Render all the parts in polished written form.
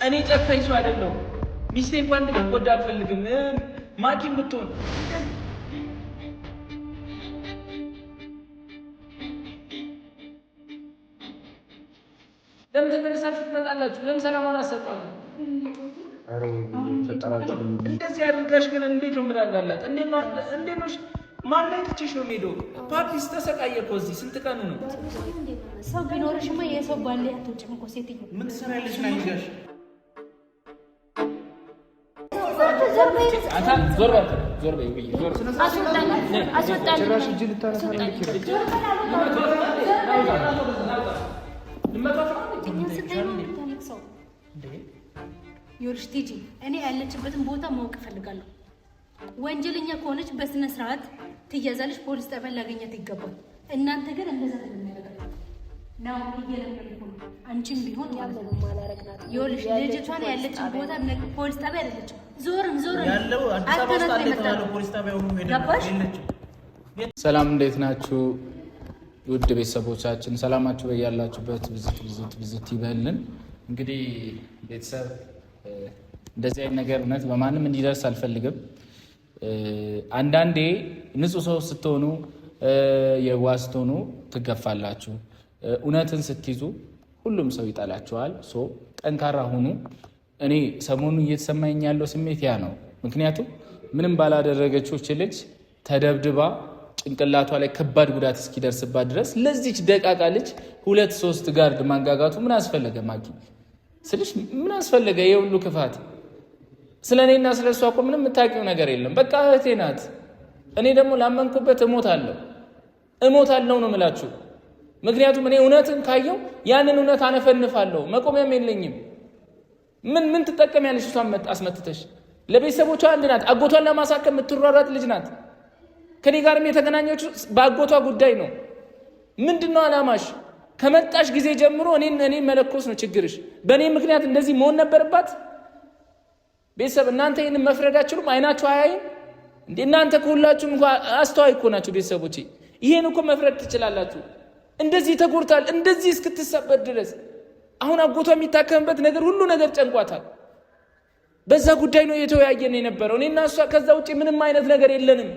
እኔ ጨካኝ ሰው አይደለሁም። ሚስቴ እንኳን እንድትጎዳ አልፈልግም። ማኪም ብትሆን ለምን ተመልሳችሁ ትመጣላችሁ? ለምን ሰላማን አሰጣሉ? እንደዚህ አድርጋሽ ግን እንዴት ነው የምላላላት? እንዴት ነው ማን ላይ ትቼሽ ነው የምሄደው? ፓፒስ ተሰቃየ እኮ እዚህ ስንት ቀኑ ነው? ሰው ቢኖርሽማ የሰው ባል አትወጪም እኮ ሴትዮ። ምን ትሰሪያለሽ? ነው ይጋሽ ዞር በል ዞር በይ ዞር ይኸውልሽ ቲጂ፣ እኔ ያለችበትን ቦታ ማወቅ እፈልጋለሁ። ወንጀለኛ ከሆነች በስነ ስርዓት ትያዛለች፣ ፖሊስ ጣቢያ ላገኛት ይገባል። እናንተ ግን እንደዛ ነው እየለመንኩ ነው። አንቺም ቢሆን ይኸውልሽ ልጅቷን ያለችን ቦታ ፖሊስ ጣቢያ አይደለችም። ዞርን ዞርን ያለው አዲስ አበባ ውስጥ አለ የተባለው ፖሊስ ጣቢያ ሁሉ ሄደን። ሰላም እንዴት ናችሁ? ውድ ቤተሰቦቻችን ሰላማችሁ በያላችሁበት ብዝት ብዝት ብዝት ይበልን። እንግዲህ ቤተሰብ እንደዚህ አይነት ነገር እውነት በማንም እንዲደርስ አልፈልግም። አንዳንዴ ንጹሕ ሰው ስትሆኑ የዋህ ስትሆኑ ትገፋላችሁ። እውነትን ስትይዙ ሁሉም ሰው ይጠላችኋል። So ጠንካራ ሁኑ። እኔ ሰሞኑን እየተሰማኝ ያለው ስሜት ያ ነው። ምክንያቱም ምንም ባላደረገችው ልጅ ተደብድባ ጭንቅላቷ ላይ ከባድ ጉዳት እስኪደርስባት ድረስ ለዚች ደቃቃ ልጅ ሁለት ሶስት guard ማንጋጋቱ ምን አስፈለገ? ማኪ ስልሽ ምን አስፈለገ? ይሄ ሁሉ ክፋት ስለ እኔና ስለ እሷ እኮ ምንም የምታውቂው ነገር የለም። በቃ እህቴ ናት። እኔ ደግሞ ላመንኩበት እሞታለሁ፣ እሞታለሁ ነው የምላችሁ። ምክንያቱም እኔ እውነትን ካየው ያንን እውነት አነፈንፋለሁ፣ መቆሚያም የለኝም። ምን ምን ትጠቀሚያለሽ? እሷን አስመትተሽ ለቤተሰቦቿ አንድ ናት። አጎቷን ለማሳከም የምትሯሯጥ ልጅ ናት። ከኔ ጋርም የተገናኘችው በአጎቷ ጉዳይ ነው። ምንድን ነው አላማሽ? ከመጣሽ ጊዜ ጀምሮ እኔን መለኮስ ነው ችግርሽ። በእኔ ምክንያት እንደዚህ መሆን ነበረባት? ቤተሰብ እናንተ ይህንን መፍረድ አትችሉም። አይናችሁ አያይም እንዴ? እናንተ ከሁላችሁም እንኳ አስተዋይ እኮ ናችሁ ቤተሰቦቼ። ይህን እኮ መፍረድ ትችላላችሁ። እንደዚህ ተጎድታል፣ እንደዚህ እስክትሰበር ድረስ አሁን አጎቷ የሚታከምበት ነገር ሁሉ ነገር ጨንቋታል። በዛ ጉዳይ ነው የተወያየን የነበረው እኔና እሷ። ከዛ ውጭ ምንም አይነት ነገር የለንም።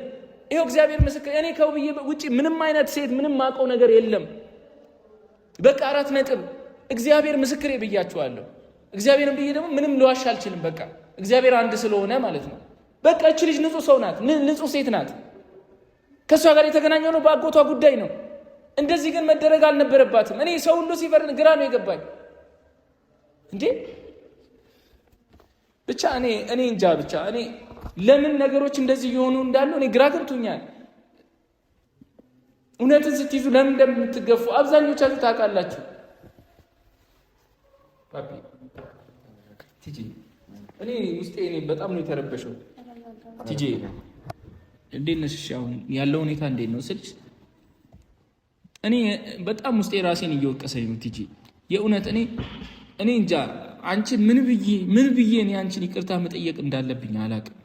ይኸው እግዚአብሔር ምስክር፣ እኔ ከውብዬ ውጭ ምንም አይነት ሴት ምንም ማውቀው ነገር የለም። በቃ 4 ነጥብ። እግዚአብሔር ምስክሬ ብያችኋለሁ። እግዚአብሔርን ብዬ ደግሞ ምንም ልዋሽ አልችልም። በቃ እግዚአብሔር አንድ ስለሆነ ማለት ነው። በቃ እች ልጅ ንጹህ ሰው ናት፣ ንጹህ ሴት ናት። ከእሷ ጋር የተገናኘው ነው በአጎቷ ጉዳይ ነው። እንደዚህ ግን መደረግ አልነበረባትም። እኔ ሰው ሁሉ ሲፈርን ግራ ነው የገባኝ። እንዴ ብቻ እኔ እንጃ ብቻ እኔ ለምን ነገሮች እንደዚህ እየሆኑ እንዳሉ እኔ ግራ ገብቶኛል። እውነትን ስትይዙ ለምን እንደምትገፉ አብዛኞቻችሁ ታውቃላችሁ። ፓፒ ቲጂ እኔ ውስጤ እኔ በጣም ነው የተረበሸው። ቲጂ እንዴት ነሽ? እሺ አሁን ያለው ሁኔታ እንዴት ነው ስልሽ እኔ በጣም ውስጤ ራሴን እየወቀሰኝ ነው ቲጂ። የእውነት እኔ እንጃ አንቺ ምን ብዬ ምን ብዬ እኔ አንቺን ይቅርታ መጠየቅ እንዳለብኝ አላውቅም።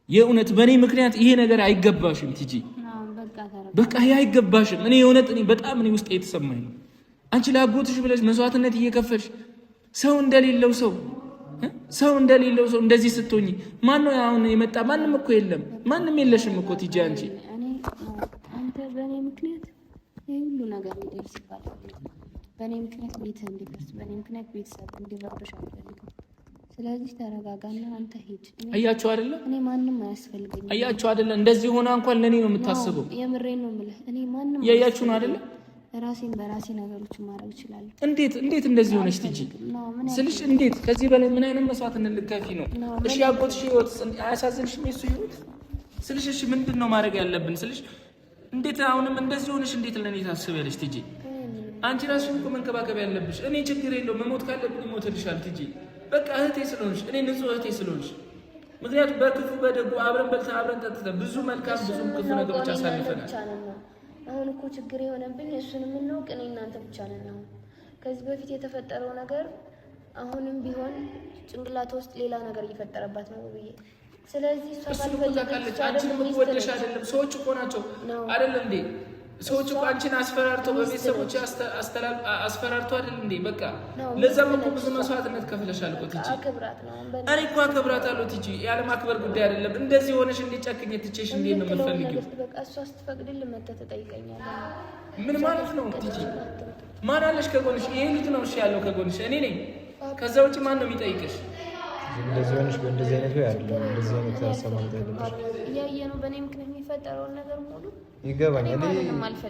የእውነት በእኔ ምክንያት ይሄ ነገር አይገባሽም ቲጂ፣ በቃ ይሄ አይገባሽም። እኔ የእውነት እኔ በጣም እኔ ውስጤ የተሰማኝ ነው። አንቺ ለአጎትሽ ብለሽ መስዋዕትነት እየከፈልሽ ሰው እንደሌለው ሰው ሰው እንደሌለው ሰው እንደዚህ ስትሆኚ ማን ነው አሁን የመጣ? ማንም እኮ የለም። ማንም የለሽም እኮ ቲጂ አንቺ አንተ በእኔ ምክንያት ይህ ሁሉ ነገር እንዲደርስባት በእኔ ምክንያት ቤትህ እንዲፈርስ በእኔ ምክንያት ቤተሰብ እንዲረበሽ አልፈልግም። ስለዚህ ተረጋጋና አንተ ሂድ። አያችሁ አይደለ? እኔ ማንም አያስፈልገኝም። አያችሁ አይደለ? እንደዚህ ሆና እንኳን ለእኔ ነው የምታስበው። የምሬን ነው የምልህ። እኔ ማንም እያያችሁ ነው አይደለ? ራሴን በራሴ ነገሮችን ማድረግ እችላለሁ። እንዴት እንዴት እንደዚህ ሆነች ቲጂ ስልሽ፣ እንዴት ከዚህ በላይ ምን አይነት መስዋዕትነት ልትከፊ ነው? እሺ ያጎትሽ ህይወት አያሳዝንሽም? የሱ ህይወት ስልሽ፣ እሺ ምንድን ነው ማድረግ ያለብን ስልሽ፣ እንዴት አሁንም እንደዚህ ሆነሽ እንዴት ለእኔ ታስቢያለሽ ቲጂ? አንቺ ራስሽን እኮ መንከባከብ ያለብሽ። እኔ ችግር የለውም መሞት ካለብኝ እሞትልሻለሁ ቲጂ። በቃ እህቴ ስለሆንሽ፣ እኔ ንጹህ እህቴ ስለሆንሽ፣ ምክንያቱም በክፉ በደጉ አብረን በልተን አብረን ጠጥተን ብዙ መልካም ብዙ ክፉ ነገሮች አሳልፈናል። አሁን እኮ ችግር የሆነብኝ እሱን የምናውቅ እኔ እናንተ ብቻ ነን። አሁን ከዚህ በፊት የተፈጠረው ነገር አሁንም ቢሆን ጭንቅላቷ ውስጥ ሌላ ነገር እየፈጠረባት ነው ብዬ ስለዚህ እሷ እሱን እኮ ታውቃለች። አንቺንም እኮ ወደሽ አይደለም ሰዎች እኮ ናቸው አይደለም እንዴ? ሰዎች እኮ አንቺን አስፈራርተው በቤተሰቦች አስፈራርቶ አይደል እንዴ? በቃ ለዛም እኮ ብዙ መስዋዕትነት ከፍለሻል እኮ ቲጂ። እኔ እኮ አከብራታለሁ ቲጂ፣ ያለ ማክበር ጉዳይ አይደለም። እንደዚህ ሆነሽ እንዲጨክኝ ትቼሽ እንዴት ነው የምትፈልጊው? በቃ እሷ ስትፈቅድልህ መተህ ትጠይቀኛለህ። ምን ማለት ነው ቲጂ? ማን አለሽ ከጎንሽ? ይሄ ልጅ ነው እሺ ያለው ከጎንሽ፣ እኔ ነኝ። ከዛ ውጭ ማን ነው የሚጠይቅሽ? እንደዚህ ሆነሽ በእንደዚህ አይነት ወይ አይደለም፣ እንደዚህ አይነት ሀሳብ ማምጣት የለብሽም። እያየ ነው በእኔ ምክንያት የሚፈጠረውን ነገር ሙሉ ይገባኛል።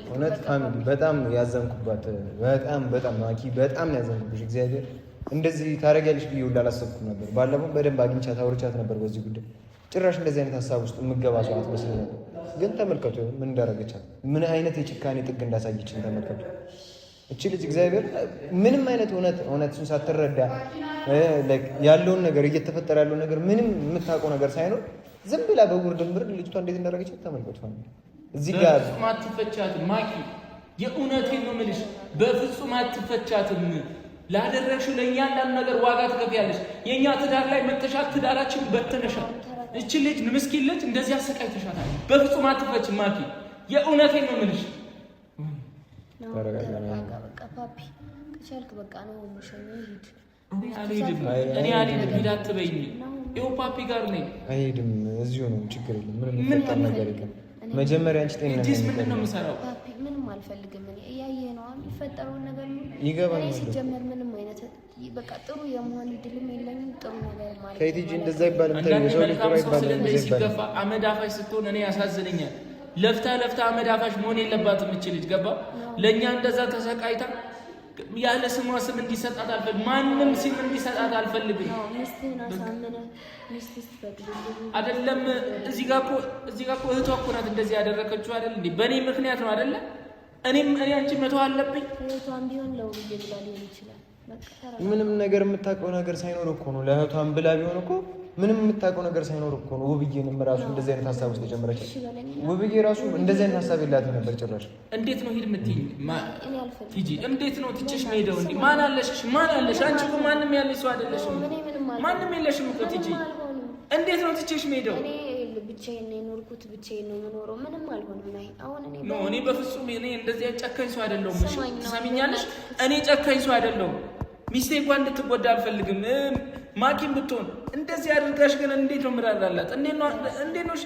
እውነት family በጣም ያዘንኩባት፣ በጣም በጣም ማኪ፣ በጣም ያዘንኩብሽ። እግዚአብሔር እንደዚህ ታደርጊያለሽ ብዬ ሁላ አላሰብኩም ነበር። ባለፈው በደንብ አግኝቻት አውርቻት ነበር በዚህ ጉዳይ። ጭራሽ እንደዚህ አይነት ሀሳብ ውስጥ የምገባ ሰው አትመስለኝ ነበር። ግን ተመልከቱ ምን እንዳደረገቻት፣ ምን አይነት የጭካኔ ጥግ እንዳሳየችን ተመልከቱ። እቺ ልጅ እግዚአብሔር ምንም አይነት እውነት እውነቱን ሳትረዳ ያለውን ነገር እየተፈጠረ ያለውን ነገር ምንም የምታውቀው ነገር ሳይኖር ዝም ብላ በጉር ድንብር ልጅቷ እንዴት እንዳደረገቻት ተመልከቱ። እዚህ ጋር በፍጹም አትፈቻትም ማኪ፣ የእውነቴን ነው የምልሽ። በፍጹም አትፈቻትም። ላደረግሽው ለእያንዳንዱ ነገር ዋጋ ትከፍያለሽ። የእኛ ትዳር ላይ መተሻት ትዳራችን በትነሻል። እቺ ልጅ ምስኪን ልጅ እንደዚህ አሰቃይተሻታል። በፍጹም አትፈችም ማኪ፣ የእውነቴን ነው የምልሽ። ተረጋጋ በቃ ፓፒ፣ ከቻልክ በቃ ነው ሸኘው፣ ሂድ። እኔ አልሄድም፣ ሂድ አትበይኝ። ይኸው ፓፒ ጋር ነኝ። አይሄድም፣ እዚሁ ነው። ችግር የለም፣ ምንም የሚፈጠር ነገር የለም። መጀመሪያ አንቺ ጤንነት ምንድን ነው የምሰራው? ፓፒ ምንም አልፈልግም። እኔ እያየህ ነው የሚፈጠረውን ነገር ይገባኛል። ሲጀመር ምንም አይነት በቃ ጥሩ የመሆን እድልም የለኝም። ጥሩ ነገር ማለት ከኢቲጂ እንደዛ ይባልም ሰው ልጅ ጥሩ አይባልም። ሲገፋ አመድ አፋሽ ስትሆን እኔ ያሳዝነኛል። ለፍታ ለፍታ አመድ አፋሽ መሆን የለባትም እች ልጅ ገባ። ለእኛ እንደዛ ተሰቃይታ ያለ ስሟ ስም እንዲሰጣት አልፈልግም። ማንም ስም እንዲሰጣት አልፈልግም። አይደለም እዚህ ጋር እኮ እህቷ እኮ ናት እንደዚህ ያደረገችው አይደል እንዴ? በእኔ ምክንያት ነው አይደለ? እኔም እኔ አንቺ መተው አለብኝ። ምንም ነገር የምታውቀው ነገር ሳይኖር እኮ ነው ለእህቷም ብላ ቢሆን እኮ ምንም የምታውቀው ነገር ሳይኖር እኮ ነው ውብዬንም ራሱ እንደዚህ አይነት ሀሳብ ውስጥ የጨመረች። ውብዬ ራሱ እንደዚህ አይነት ሀሳብ የላትም ነበር ጭራሽ። እንዴት ነው ሂድ የምትይኝ ሂጂ? እንዴት ነው ትቼሽ መሄደው? እንዴ ማን አለሽ? ማን አለሽ? አንቺ እኮ ማንም ያለሽ ሰው አይደለሽም። ማንም የለሽም እኮ ቲጂ። እንዴት ነው ትቼሽ መሄደው? ብቻዬን ነው የኖርኩት፣ ብቻዬን ነው የምኖረው። ምንም አልሆንም። ናይ አሁን እኔ no እኔ በፍጹም እኔ እንደዚህ ጨካኝ ሰው አይደለሁም። እሺ ትሰሚኛለሽ? እኔ ጨካኝ ሰው አይደለሁም። ሚስቴ እንኳን እንድትጎዳ አልፈልግም። ማኪም ብትሆን እንደዚህ አድርጋሽ ግን እንዴት ነው የምራራላት? እንዴት ነው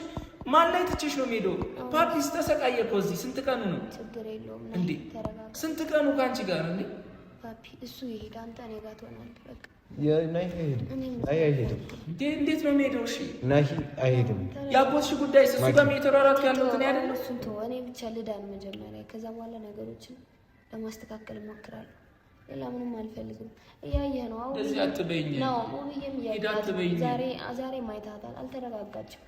ማን ላይ ትቼሽ ነው የምሄደው? ፓፒስ ተሰቃየ እኮ እዚህ ስንት ቀኑ ነው እንዴ? ስንት ቀኑ ከአንቺ ጋር እንዴ? ፓፒ እሱ ይሄድ፣ አንተ እኔ ጋር ትሆናለህ። በቃ አይሄድም። እንዴት ነው የሚሄደው? እሺ ናሂ አይሄድም። የአጎትሽ ጉዳይ እሱ ጋር እየተሯሯጥኩ ያለሁት እኔ አይደለም። እሱን ተወው፣ እኔ ብቻ ልዳን መጀመሪያ፣ ከዛ በኋላ ነገሮችን ለማስተካከል እሞክራለሁ። ሌላ ምንም አልፈልግም። እያየህ ነው። እንደዚህ አትበይኝ ነው ውብዬም እያየህ ዛሬ ዛሬ ማይታታል፣ አልተረጋጋችም።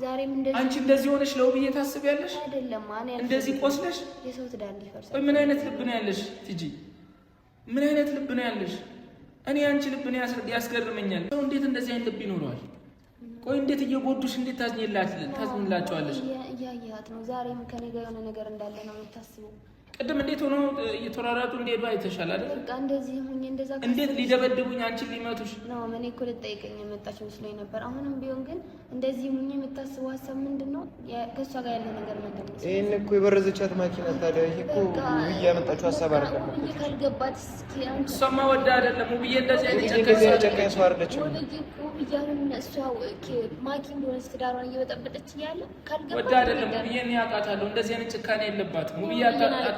ዛሬም እንደዚህ አንቺ እንደዚህ ሆነሽ ለውብዬ ታስቢያለሽ? አይደለም እኔ እንደዚህ ቆስለሽ የሰው ትዳር እንዲፈርስ። ቆይ ምን አይነት ልብ ነው ያለሽ ቲጂ? ምን አይነት ልብ ነው ያለሽ? እኔ አንቺ ልብ ነው ያስገርመኛል። ሰው እንዴት እንደዚህ አይነት ልብ ይኖረዋል? ቆይ እንዴት እየጎዱሽ እንዴት ታዝኝላቸዋለሽ? እያየሃት ነው። ዛሬም ከኔ ጋር የሆነ ነገር እንዳለ ነው የምታስበው። ቅድም እንዴት ሆኖ እየተሯሯጡ እንደሄዱ አይተሻል አይደል? በቃ እንደዚህ ሁኜ እንደዛ እንዴት ሊደበድቡኝ አንቺን ሊመቱሽ ነው። እኔ እኮ ልጠይቀኝ የመጣች መስሎኝ ነበር። አሁንም ቢሆን ግን እንደዚህ ሁኜ የምታስበው ሀሳብ ምንድን ነው? ከእሷ ጋር ያለ ነገር ምንድን ነው? ይህን እኮ የበረዘቻት ማኪና ታዲያ ይሄ እኮ ውብዬ ያመጣችው ሀሳብ አይደለም። ውብዬ ካልገባት እስኪ አንቺ እሷማ ወዳ አይደለም ውብዬ እንደዚህ አይነት ጨካኝ ሰው አይደለችም። ውብዬ አሁን እሷ ማኪ እንደሆነች ትዳሯን እየበጠበጠች እያለ ካልገባት ወዳ አይደለም። ውብዬ እኔ አውቃታለሁ። እንደዚህ አይነት ጭካኔ የለባትም ውብዬ።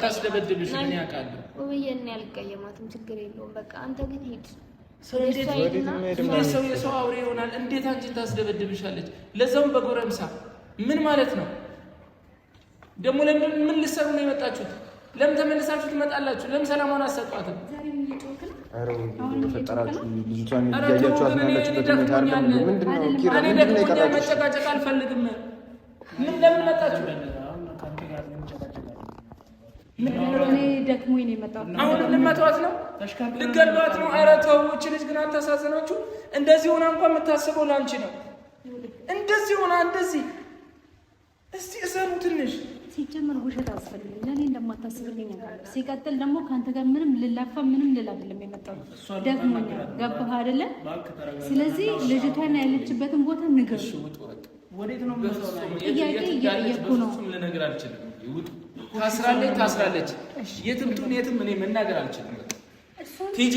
አታስደበድብሽ። እኔ አውቃለሁ። ውብዬ እኔ አልቀየማትም፣ ችግር የለውም። በቃ አንተ ግን ሂድ። ሰው እንዴት ሰው የሰው አውሬ ይሆናል? እንዴት አንቺን ታስደበድብሻለች? ለዛውም በጎረምሳ ምን ማለት ነው ደግሞ? ለምን ምን ልትሰሩ ነው የመጣችሁት? ለምን ተመልሳችሁ ትመጣላችሁ? ለምን ሰላሟን አትሰጧትም? በፈጠራችሁ ልጅቷን እያያችኋት ነው ያለችበት ሁኔታ አይደለም። ምንድን ነው ኪራ፣ ምንድን ነው የቀራችሁ? መጨቃጨቅ አልፈልግም። ምን ለምን መጣችሁ? እኔ ደክሞኝ ነው የመጣሁት። አሁንም ልመቷት ነው ልገሏት ነው? ኧረ ተው። ይህች ልጅ ግን አታሳዝናችሁ? እንደዚህ ሆና እንኳን የምታስበው ለአንቺ ነው። እንደዚህ ሆና እንደዚህ እስቲ እዘኑ ትንሽ። ሲጀመር ውሸት አያስፈልግም። ለእኔ እንደማታስብልኝ አውቃለሁ። ሲቀጥል ደግሞ ከአንተ ጋር ምንም ልላፋ ምንም ልል አይደለም የመጣሁት። ደክሞኛል። ገባህ አይደለ? ስለዚህ ልጅቷን ያለችበትን ቦታ ንገር። ጥያቄ እየጠየኩ ነው። ልነግር አልችልም። ውጡ ታስራለች፣ ታስራለች። የትም ትሁን የትም እኔ መናገር አልችልም። ቲጂ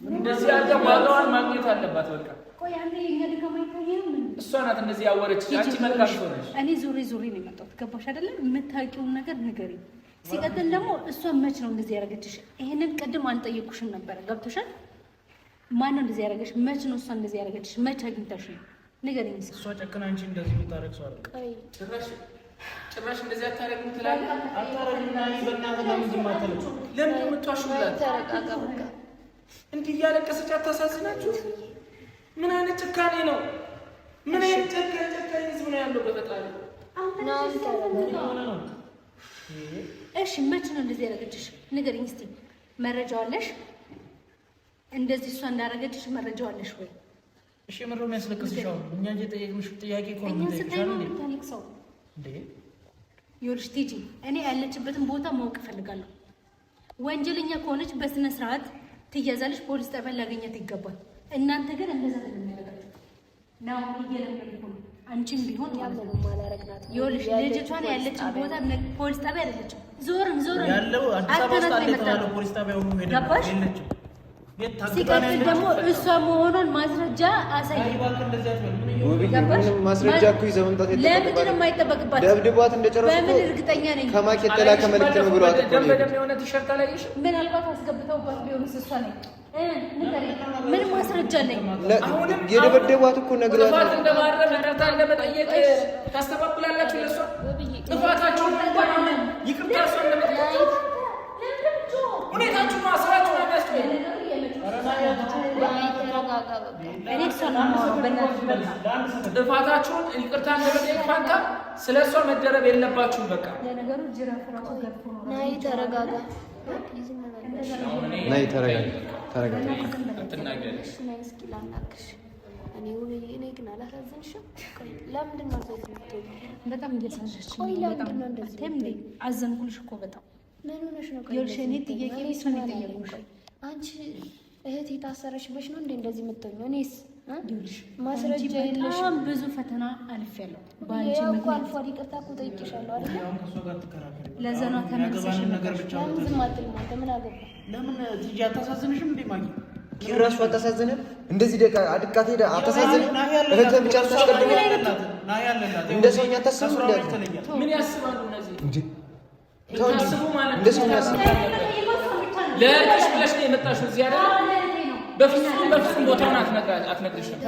እንደዚህ ያለ ዋጋዋን ማግኘት አለባት። በቃ እሷ ናት እንደዚህ ያወረች። አንቺ መልካም ሰው ነሽ። እኔ ዙሪ ዙሪ ነው የመጣሁት። ገባሽ አይደለም? የምታውቂውን ነገር ንገሪኝ። ሲቀጥል ደግሞ እሷ መች ነው እንደዚህ ያደረገችሽ? ይሄንን ቅድም አልጠየኩሽም ነበረ። ገብቶሻል? ማን ነው እንደዚህ ያደረገሽ? መች ነው እሷ እንደዚህ ያደረገችሽ? መች አግኝታሽ ነው? ንገሪኝ። እሷ ጨክና አንቺ እንደዚህ የምታደርግ ሰው አይደለም። ጭራሽ ጭራሽ እንደዚህ አታደርግም ትላለህ። አታደርግም። በእናትህ ለምን ዝም አትልም? ለምን የምትዋሹላት? እንዲህ እያለቀሰች አታሳዝናችሁ? ምን አይነት ጭካኔ ነው? ምን አይነት ጨካኝ ጨካኝ ህዝብ ነው ያለው? በፈጣሪ እሺ፣ መች ነው እንደዚህ ያደረገችሽ? ንገሪኝ እስኪ። መረጃው አለሽ? እንደዚህ እሷ እንዳደረገችሽ መረጃው አለሽ ወይ? እሺ፣ ምንድን ነው የሚያስለቅስሽ? አሁን እኛ እየጠየቅንሽ ጥያቄ እኮ ነው የምንጠይቅሽ። ይኸውልሽ ቲጂ፣ እኔ ያለችበትን ቦታ ማወቅ እፈልጋለሁ። ወንጀለኛ ከሆነች በስነ ስርዓት ትያዛለች፣ ፖሊስ ጣቢያ ላገኛት ይገባል። እናንተ ግን እንደዛ ነው የሚያደርጋችሁ። ናው እየለመንኩ ነው። አንቺም ቢሆን ይኸውልሽ ልጅቷን ያለችን ቦታ ፖሊስ ጣቢያ አይደለችም። ዞርን ዞርን ያለው አዲስ አበባ ውስጥ አለ የተባለው ፖሊስ ጣቢያ ሁሉ ሄደን የለችም። ሲቀጥል ደግሞ እሷ መሆኗን ማስረጃ አሳይ። ማስረጃ እኮ ይዘህ መምጣት ለምንድን ነው የማይጠበቅባት? ደብድቧት እንደጨረሱ በምን እርግጠኛ ነኝ? ከማክ የተላከ መልዕክት ነው ብለዋት እኮ ነው። የሆነ ቲሸርት አላየሽም? ምናልባት አስገብተውባት ቢሆንስ እሷ ነኝ። ምን ማስረጃ አለኝ? የደበደቧት እኮ ነግሯት ጥፋት እንደማረም ይቅርታ እንደመጠየቅ ታስተባብላላችሁ። ለእሷ ጥፋታችሁን እንኳን ይቅርታ እሷ እንደመጠየቅ ሁኔታችሁ ነው፣ ስራችሁ ነው የሚያስቆይ። ጥፋታችሁን ይቅርታ እንደመጠየቅ ፋንታ ስለ እሷ መደረብ የለባችሁም። በቃ ናይ ተረጋጋ፣ ናይ ተረጋጋ፣ ተረጋጋ። እስኪ ላናግርሽ። እኔ ውብዬ፣ እኔ ግን አላሳዝንሽም? ለምንድን ነው እንደዚህ የምትሆኚው? በጣም እያሳዘንሽ። ቆይ ለምንድን ነው እንደዚህ? አዘንኩልሽ እኮ በጣም። ምን ሆነሽ ነው? ይኸውልሽ እኔ ጥያቄ እሷን የጠየኩሽ አንቺ እህት የታሰረችበሽ ነው እንዴ እንደዚህ የምትሆኚው? እኔስ ማስረጃ የለሽም። በጣም ብዙ ፈተና አልፌያለሁ በአንቺ እኮ አልፏል። ይቅርታ እኮ ጠይቄሻለሁ አይደል? ለዛ ነው ተመልሰሽ ለምን ዝም አትልም አንተ? ምን አገባህ? ለምን ቲጂ አታሳዝንሽም እንዴ ማጊ? ኪራሱ አታሳዝንም? እንደዚህ ደቃ አድቃት ሄዳ አታሳዝንም? እህትህን ብቻ ታስቀድም እንደ ሰውኛ አታስብም? ምን ያስባሉ እነዚህ? እንዴ እንደ ሰውኛ አስብ። ለእህትሽ ብለሽ ነው የመጣሽው እዚህ አይደል? በፍጹም በፍጹም ቦታውን አትነግርሽም።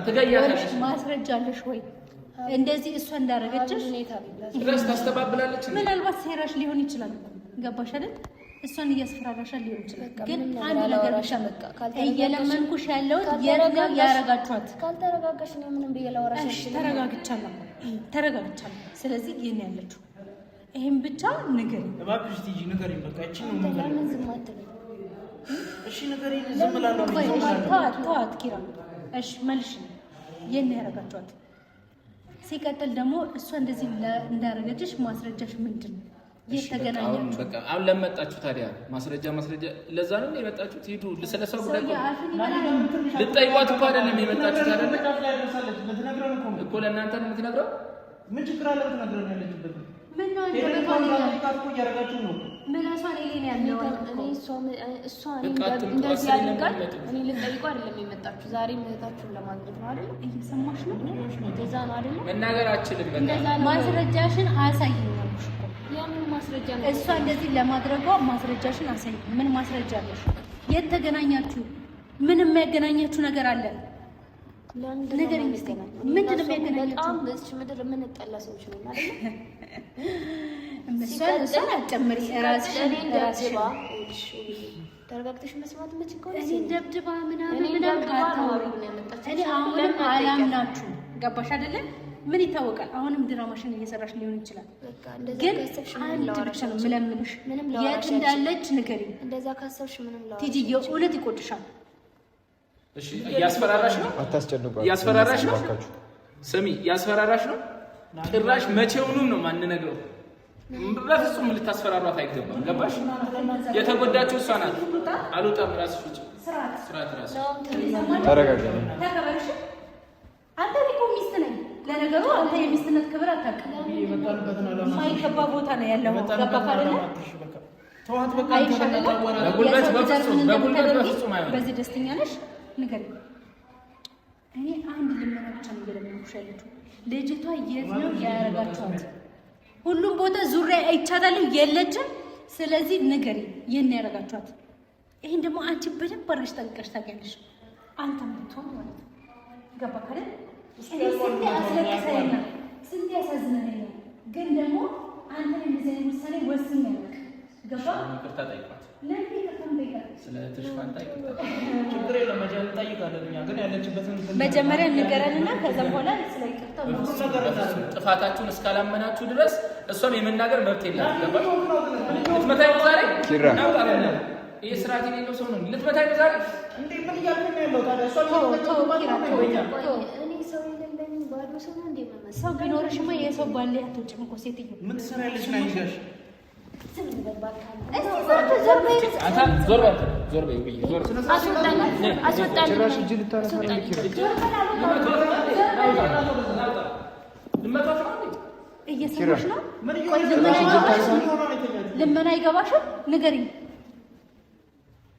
ትገያለሽ። ማስረጃ አለሽ ወይ? እንደዚህ እሷ እንዳደረገችሽ ድረስ ታስተባብላለች። ምናልባት ሴራሽ ሊሆን ይችላል። ገባሽ አይደል? እሷን እያስፈራራሻል ሊሆን ይችላል። ግን አንድ ነገር ብቻ እየለመንኩሽ ያለሁት ያረጋችኋት። ካልተረጋጋሽ እኔ ምንም ብዬ ላወራሽ እሺ፣ ተረጋግቻለሁ፣ ተረጋግቻለሁ። ስለዚህ ይሄን ያለችው ይሄን ብቻ ንገሪኝ እባክሽ ቲጂ፣ ንገሪኝ። በቃ እቺ ነው የምፈልገው። ለምን ዝም አትልም? እሺ ንገሪኝ። ዝም እላለሁ። ተዋት፣ ተዋት ኪራ። እሺ መልሽ። ይሄን ያረጋችኋት። ሲቀጥል ደግሞ እሷ እንደዚህ እንዳረገችሽ ማስረጃሽ ምንድን ነው? የተገናኛችሁ በቃ አሁን ለመጣችሁ ታዲያ ማስረጃ ማስረጃ ለዛ ነው የመጣችሁት። ሂዱ። ስለ ሰው ጉዳይ ልጠይቋት እኮ አይደለም የመጣችሁት አይደለ እኮ ለእናንተ ነው የምትነግረው። ምን ችግር አለ ብትነግረን ያለችበት ምን ነው እያደረጋችሁ ነው? ምላሷን እኔ ነው ያለው። እሷ እንደዚህ አድርጋል። እኔ ልጠይቁ አይደለም የመጣችሁ ዛሬ እህታችሁን ለማግኘት ነው አይደል? እየሰማሽ ነው? እንደዛ ነው አይደል? መናገር አችልም። በቃ ማስረጃሽን አሳይኝ አልኩሽ እኮ። የምን ማስረጃ ነው? እሷ እንደዚህ ለማድረጓ ማስረጃሽን አሳይኝ። ምን ማስረጃ አለሽ? የት ተገናኛችሁ? ምን የሚያገናኛችሁ ነገር አለ? ንገሪኝ እስኪ። ምንድን ነው የሚያገናኛችሁ? በጣም በዚች ምድር የምንጠላ ሰዎች ነን አይደል? እሷን እሷን አትጨምሪ። እራስሽን እራስሽን ተረጋግተሽ መስማት የምችል ከሆነ እኔን ደብድባ ምናምን ምናምን አታውሪ። እኔ አሁንም አላምናችሁም። ገባሽ አይደለ? ምን ይታወቃል? አሁንም ድራማሽን እየሰራሽ ሊሆን ይችላል። ግን አንድ ብቻ ነው የምለምንሽ፣ የት እንዳለች ንገሪኝ። እንደዛ ካሰብሽ ምንም ላወራሽ ቲጂ፣ የእውነት ይቆጭሻል። እሺ፣ እያስፈራራሽ ነው። አታስጨንቋት። እያስፈራራሽ ነው። ስሚ፣ እያስፈራራሽ ነው። ጭራሽ መቼውንም ነው ማንነግረው። በፍጹም ልታስፈራሯት አይገባም። ገባሽ? የተጎዳችው እሷ ናት። አልወጣም። ራስሽ ውጪ። ስርዓት ራስሽ ተረጋጋ። አንተ እኮ ሚስት ነኝ። ለነገሩ አንተ የሚስትነት ክብር አታውቅም። የማይገባ ቦታ ነው ያለው። ገባህ አይደለ? ተዋት በቃ። በጉልበት በፍጹም አይሆንም። በዚህ ደስተኛ ነሽ? ንገሪኝ። እኔ አንድ ልመና ብቻ ነው እየለመንኩሽ ያለችው። ልጅቷ የት ነው ያደረጋችኋት? ሁሉም ቦታ ዙሪያ አይቻታለሁ፣ የለችም። ስለዚህ ንገሪኝ፣ የት ነው ያደረጋችኋት? ይሄን ደግሞ አንቺ በደንብ አድርገሽ ጠንቅቀሽ ታውቂያለሽ። አንተም ብትሆን ማለት ነው። ገባህ አይደል? እኔ ስንቴ አስለቅሰኸኛል፣ ስንቴ አሳዝነኸኛል። ግን ደግሞ አንተን እንደዚህ አይነት ውሳኔ ወስኜ አላውቅም። ገባህ? ይቅርታ ጠይቋት። ለምን ይቅርታ የምጠይቃት? ስለ እህትሽ ፋንታ ይቅርታ ችግር የለም እንጠይቃለን። እኛ ግን ያለችበትን መጀመሪያ ንገረንና ከዛ በኋላ ስለ ይቅርታ ጥፋታችሁን እስካላመናችሁ ድረስ እሷም የመናገር መብት የላትም። ገባሽ? ልትመታኝ ነው ዛሬ? ኪራ ይሄ ስርዓት የሌለው ሰው ነው። ልትመታኝ ነው ዛሬ? እንዴ ምን እያልክ ነው ያለው ታዲያ? እሷ እኔ ሰው የሌለኝ ባዶ ሰው ነው እንዴ የምመስለው? ሰው ቢኖርሽማ የሰው ባል ላይ አትወጪም እኮ ሴትዮ። ምን ትሰሪያለሽ? ነው ይዘሽ ዝም በል እባክህ። እስኪ ዞር በይ። አንተ ዞር በል፣ ዞር በይ፣ ውይ፣ ዞር አስወጣልኝ፣ አስወጣልኝ። ጭራሽ እጅ ልታነሳ ነው ኪራ። ልመቷት ነው እንዴ? እየሰማሽ ነው? ምን ቆይ ልመና አይገባሽም? ልመና አይገባሽም? ንገሪኝ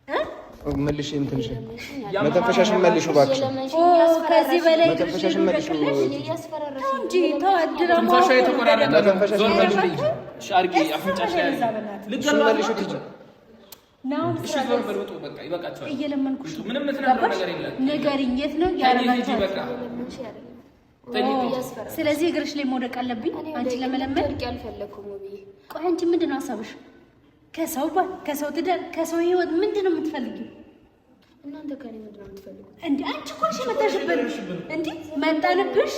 እ መልሽ እንትንሽ መተንፈሻሽን መልሹ እባክሽ። ኦ ከዚህ በላይ መተንፈሻሽን መልሹ። እያስፈራራሽ እንጂ ተው፣ ድራማው ትንፋሿ የተቆራረጠ ነው። መተንፈሻሽን ዞር በል መልሹ። ልጅ። እሺ አድርጊ፣ አፍንጫሽ ላይ አድርጊ። እሱን መልሹ ትጂ ናሁን እሺ ዞር በል፣ ውጡ። በቃ ይበቃችኋል። እየለመንኩሽ ነው። ምንም የምትነግረው ገባሽ? ነገር የለም። ንገሪኝ፣ የት ነው ተኝ ሂጂ፣ ያደረጋችኋት? በቃ ለመንሽ አይደለም ተኝ ሂጂ። እያስፈራራሽ። ስለዚህ እግርሽ ላይ መውደቅ አለብኝ እኔ አንቺ ለመለመን። ወድቄ አልፈለኩም ውብዬ። ቆይ አንቺ ምንድን ነው ሀሳብሽ? ከሰው ባል፣ ከሰው ትዳር፣ ከሰው ህይወት ምንድን ነው የምትፈልጊው? እናንተ ከኔ ምንድን ነው የምትፈልጉት? እንዴ አንቺ እኮ ነሽ የመጣሽብን። እንዴ መጣንብሽ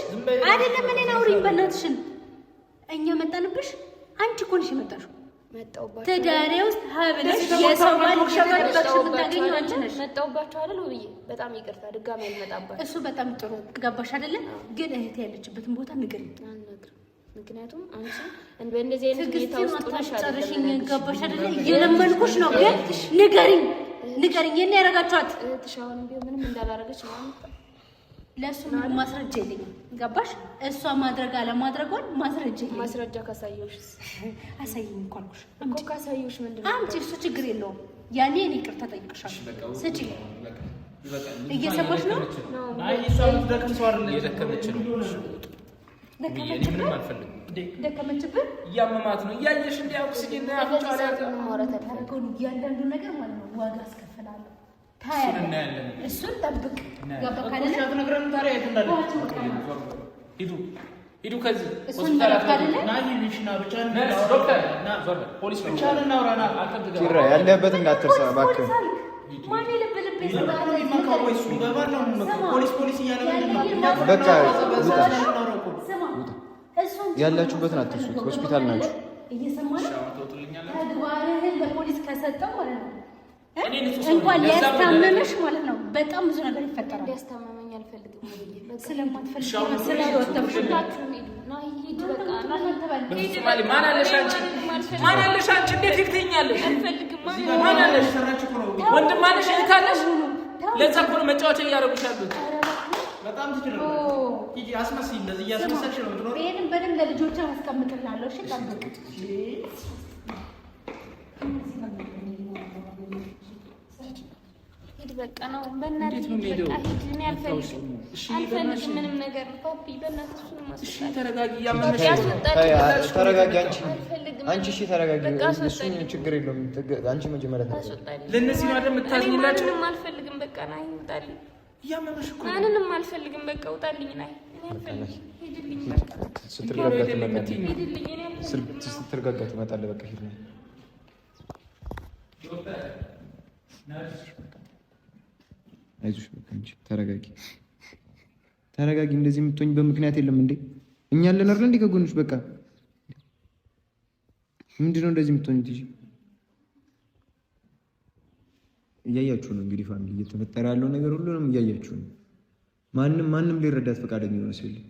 አይደለም። እኔን አውሪኝ በእናትሽን። እኛ መጣንብሽ፣ አንቺ እኮ ነሽ የመጣሽው። መጣሁባችሁ ትዳሬ ውስጥ ሀብለሽ የሰው ባል እየተጠበቅሽ የምታገኘው አንቺ ነሽ። መጣሁባችሁ አይደል ውብዬ? በጣም ይቅርታ፣ ድጋሚ አልመጣባችሁ። እሱ በጣም ጥሩ ገባሽ አይደለ? ግን እህቴ ያለችበትን ቦታ ንገሪኝ። አልነግርም። ምክንያቱም አንቺ በእንደዚህ አይነት ሁኔታ ትዕግስቴን ውስጥ ሆነሽ አይደለም አታስጨርሽኝ። የምነግርሽ። ገባሽ አይደለ? እየለመንኩሽ ነው፣ ግን ንገሪኝ፣ ንገሪኝ። የት ነው ያደረጋችኋት? እህትሽ አሁንም ቢሆን ምንም እንዳላረገች ነው። ለእሱ ምንም ማስረጃ የለኝም። ገባሽ? እሷ ማድረግ አለማድረጓን ማስረጃ የለኝም። ማስረጃ ካሳየሁሽስ? አሳይኝ እኮ አልኩሽ። እኮ ካሳየሁሽ ምንድን ነው አምጪ፣ እሱ ችግር የለውም። ያኔ እኔ ይቅርታ ጠይቅሻለሁ። ስጪ። በቃ ይበቃል። እየሰማሽ ነው? አይ እሷ የምትደክም ሰው አይደለችም። እየደከመች ነው። ውብዬ፣ እኔ ምንም አልፈልግም። ደከመችብን። እያመማት ነው። እያየሽ እንደ ኦክሲጅን እና አፍንጫዋ ላይ አድርጋ ማውራት አልፈልግም። ታደርገውን እያንዳንዱ ነገር ማለት ነው ዋጋ አስከፍላለሁ። ታያለህ። እናያለን። እሱን ጠብቅ። ገባህ እሺ አይደለ? አትነግረንም ታዲያ የት እንዳለች? ሂዱ፣ ሂዱ ከዚህ እሱን ሆስፒታል መረጥክ አትገቡም። አይደለ? ና ሂድ፣ እሺ ና ብቻ ነርስ፣ ዶክተር፣ ዞር በል። ፖሊስ ነው። ብቻህን እናውራ ና። አንተም ትገባለህ። ኪራ ያለህበት እንዳትርሳ እባክህ። ማን የልብ ልብ ይሰጣል? ፖሊስ ፖሊስ እያለ ምንድን ነው? በቃ ውጣ። ስማ፣ እሱን ያላችሁበትን አትርሱት። ሆስፒታል ናችሁ። እየሰማህ ነው? አሁን ትወጡልኛላችሁ? ተግባርህን ለፖሊስ ከሰጠው ማለት ነው እ? እኔ ንጹህ ሰው ነኝ። እንኳን ለዛ ነው ሊያስታምምሽ ማለት ነው በጣም ብዙ ነገር ይፈጠራል። እንዲያስታመመኝ አልፈልግም ውብዬ። በቃ ስለማትፈልግ እሺ፣ አሁን ስለወተፍሽ ሁላችሁም ሂዱ። ና ሂድ፣ በቃ ና በፍጹም አለ። ማን አለሽ አንቺ? ማን አለሽ አንቺ? እንዴት ሂድ ትይኛለሽ? አልፈልግም። ማን አለሽ? ሰራች እኮ ነው። ወንድም አለሽ? እህት አለሽ? ለዛ እኮ ነው መጫወቻ እያደረጉሽ ያሉት። በጣም ትችላለህ። ሂጂ አስመስይ፣ እንደዚህ እያስመሰልሽ ነው የምትኖረው። ይሄንን በደንብ ለልጆች አስቀምጥልሃለሁ። እሺ ጠብቅ። ሂድ በቃ ነው። በእናትህ እንዴት ነው ሂድ የምሄደው? በቃ ሂድ። እኔ አልፈልግም እሺ፣ አልፈልግም ምንም ነገር ፖፒ፣ በእናትህ እሱንም እሺ አስወጣልኝ። ተረጋጊ። እያመመሽ በቃ ነው። አስወጣልኝ። ተረጋጊ አንቺ አልፈልግም። አንቺ እሺ ተረጋጊ። በቃ እሱን አስወጣልኝ። ችግር የለውም። አንቺ መጀመሪያ ተረጋጊ። አስወጣልኝ። ለእነዚህ ነው አይደል እኔ የምታዝኝላቸው? ማንንም አልፈልግም። በቃ ና ውጣልኝ። እያመመሽ እኮ ነው። ማንንም አልፈልግም። በቃ ውጣልኝ። ና እኔ አልፈልግም። ሂድልኝ በቃ ስትረጋጋ ትመጣለህ። ሂድልኝ። እኔ አልፈልግም። ስትረጋጋ ትመጣለህ። በቃ ሂድ ነው። አይዞሽ በቃ አንቺ ተረጋጊ፣ ተረጋጊ። እንደዚህ የምትሆኝበት ምክንያት የለም እንዴ? እኛ አለን አይደል እንዴ ከጎንሽ? በቃ ምንድን ነው እንደዚህ የምትሆኝት? እሺ እያያችሁ ነው እንግዲህ family፣ እየተፈጠረ ያለው ነገር ሁሉንም እያያችሁ ነው። ማንም ማንም ሊረዳት ፈቃደኛ የሆነ ሰው የለም።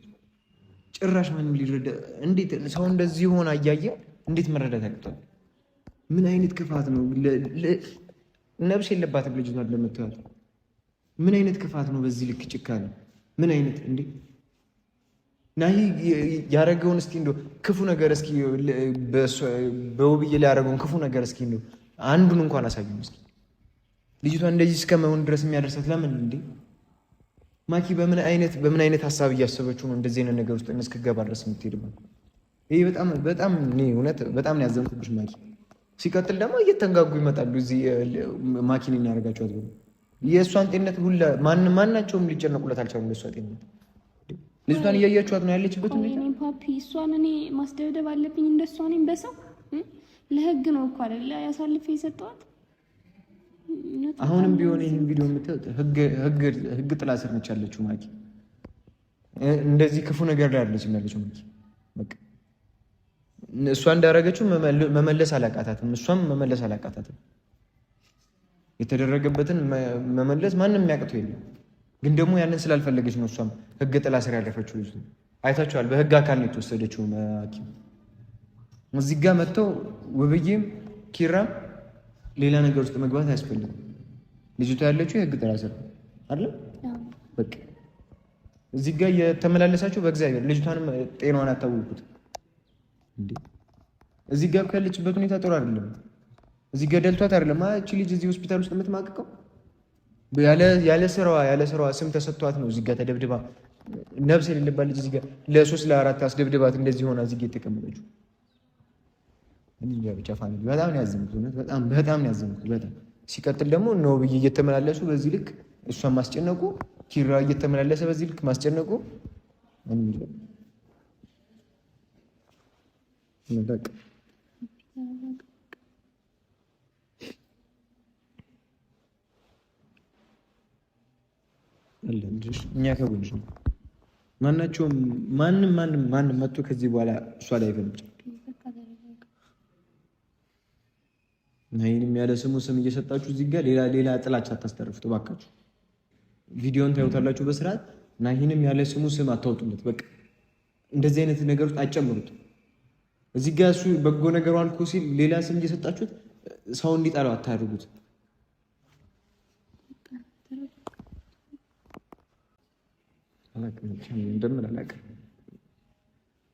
ጭራሽ ማንም ሊረዳ እንዴት ሰው እንደዚህ ሆነ እያየ እንዴት መረዳት ያቅቷል? ምን አይነት ክፋት ነው? ነብስ የለባትም ልጅቷ ለመተዋት። ምን አይነት ክፋት ነው? በዚህ ልክ ጭካኔ ምን አይነት እንዴ! ናሂ ያደረገውን እስኪ እንደው ክፉ ነገር እስኪ በውብዬ ላይ ያደረገውን ክፉ ነገር እስኪ እንደው አንዱን እንኳን አሳዩን እስኪ። ልጅቷ እንደዚህ እስከመሆን ድረስ የሚያደርሳት ለምን እንዴ? ማኪ በምን አይነት ሀሳብ እያሰበችው ነው እንደዚህ አይነት ነገር ውስጥ እስክገባ ድረስ የምትሄድበት? ይሄ በጣም በጣም እኔ እውነት በጣም ነው ያዘንኩብሽ ማኪ። ሲቀጥል ደግሞ እየተንጋጉ ይመጣሉ እዚህ ማኪን ያደርጋቸዋት ብሎ የእሷን ጤንነት ሁላ ማናቸውም ሊጨነቁለት አልቻሉም። ለእሷ ጤንነት ልጅቷን እያያችኋት ነው ያለችበት ሁኔታ። እኔ ፓፒ እሷን እኔ ማስደብደብ አለብኝ እንደሷ እኔም በሰው ለህግ ነው እኮ አይደለ ያሳልፈ የሰጠኋት። አሁንም ቢሆን ይህን ቪዲዮ የምታዩት ህግ ጥላ ስር ነች ያለችው ማኪ። እንደዚህ ክፉ ነገር ላይ አይደለችም ያለችው ማኪ። በቃ እሷ እንዳደረገችው መመለስ አላቃታትም፣ እሷም መመለስ አላቃታትም። የተደረገበትን መመለስ ማንም የሚያቅተው የለም። ግን ደግሞ ያንን ስላልፈለገች ነው እሷም ህግ ጥላ ስር ያለፈችው። ልጅ አይታችኋል። በህግ አካል ነው የተወሰደችው ማኪ። እዚህ ጋር መጥተው ውብዬም ኪራም ሌላ ነገር ውስጥ መግባት አያስፈልግም። ልጅቷ ያለችው የህግ ጥላ ስር አይደለም። በቃ እዚህ ጋር የተመላለሳችሁ በእግዚአብሔር ልጅቷንም ጤናዋን አታውቁት። እዚህ ጋር ያለችበት ሁኔታ ጥሩ አይደለም። እዚህ ጋር ደልቷት አይደለም እቺ ልጅ እዚህ ሆስፒታል ውስጥ የምትማቅቀው ያለ ስራዋ ስም ተሰጥቷት ነው እዚህ ጋር ተደብድባ ነፍስ የሌለባት ልጅ እዚህ ጋር ለ3 ለ4 አስደብድባት እንደዚህ ሆና እዚህ ጋር የተቀመጠችው። እንጃ ብቻ family በጣም ነው ያዘንኩት። እውነት በጣም በጣም ነው ያዘንኩት። በጣም ሲቀጥል ደግሞ ነው ብዬ እየተመላለሱ በዚህ ልክ እሷን ማስጨነቁ፣ ኪራ እየተመላለሰ በዚህ ልክ ማስጨነቁ በቃ እኛ ከጎንሽ ነው። ማናቸውም ማንም ማንም ማንም መጥቶ ከዚህ በኋላ እሷ ላይ አይፈልም። ይህንም ያለ ስሙ ስም እየሰጣችሁ እዚህ ጋር ሌላ ሌላ ጥላቻ አታስተርፉት እባካችሁ። ቪዲዮን ታዩታላችሁ በስርዓት እና ይህንም ያለ ስሙ ስም አታውጡለት። በቃ እንደዚህ አይነት ነገር ውስጥ አትጨምሩት። እዚህ ጋር እሱ በጎ ነገሩ አልኮ ሲል ሌላ ስም እየሰጣችሁት ሰው እንዲጠላው አታድርጉት። እንደምን አላውቅም።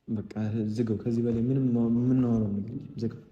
በቃ ዝገው። ከዚህ በላይ ምንም የምናወራው ነገር ዝገው።